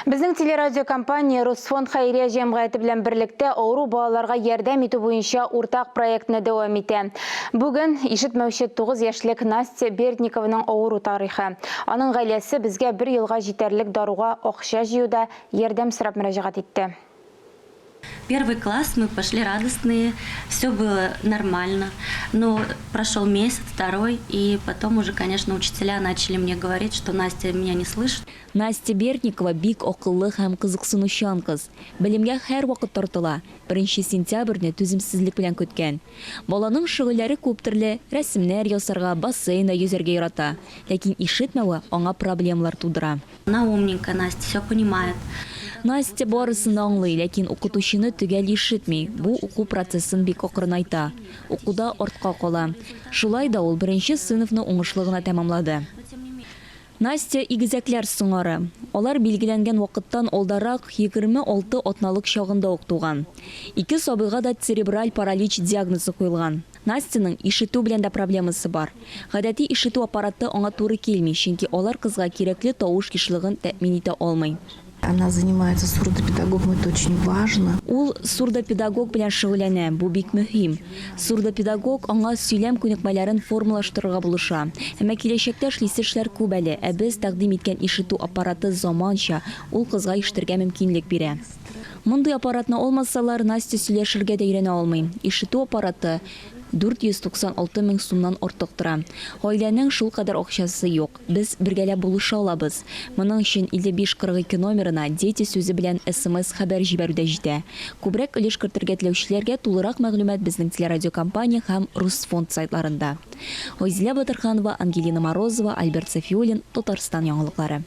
Безнең телерадиокомпания Русфонд хәйрия җәмгыяте белән берлектә авыру балаларга ярдәм итү буенча уртак проектны дәвам итә. Бүген ишетмәүче 9 яшьлек Настя Бердникованың авыру тарихы. Аның гаиләсе безгә бер елга җитәрлек даруга акча җыюда ярдәм сорап мөрәҗәгать итте. Первый класс мы пошли радостные, все было нормально. Но прошел месяц, второй, и потом уже, конечно, учителя начали мне говорить, что Настя меня не слышит. Настя Бердникова бик акыллы һәм кызыксынучан кыз. Белемгә һәрвакыт тартыла. Беренче сентябрьне түземсезлек белән көткән. Баланың шөгыльләре күп төрле, рәсемнәр ясарга, бассейнда йөзәргә ярата. Ләкин ишетмәве аңа проблемалар тудыра. Она умненькая, Настя все понимает. Настя барысын да аңлый, ләкин укытучыны төгәл ишетми. Бу уку процессын бик акрынайта. Укуда артка кала. Шулай да ул беренче сыйныфны уңышлы гына тәмамлады. Настя, игезәкләр сыңары. Алар билгеләнгән вакыттан алдарак, 26 атналык чагында ук туган. Ике сабыйга да церебраль паралич диагнозы куелган. Настяның ишетү белән дә проблемасы бар. Гадәти ишетү аппараты аңа туры килми, чөнки алар кызга кирәкле тавыш ешлыгын тәэмин итә алмый. Она занимается сурдопедагогом, это очень важно. Ул сурдопедагог белән шөгыльләнә, бу бик мөһим. Сурдопедагог аңа сөйләм күнекмәләрен формалаштырырга булыша. Әмма киләчәктә эшлисе эшләр күп әле, ә без тәкъдим иткән ишетү аппараты заманча, ул кызга ишетергә мөмкинлек бирә. Мондый аппаратны алмасалар, Настя сөйләшергә дә өйрәнә алмый. Ишетү аппараты 496 мең сумнан артык тора. Гаиләнең шулкадәр акчасы юк. Без бергәләп булыша алабыз. Моның өчен 55 42 номерына Дети сүзе белән смс-хәбәр җибәрү дә җитә. Күбрәк өлеш кертергә теләүчеләргә тулырак мәгълүмат безнең телерадиокомпания һәм Русфонд сайтларында. Айзилә Батырханова, Ангелина Морозова, Альберт Сафиуллин, Татарстан яңалыклары.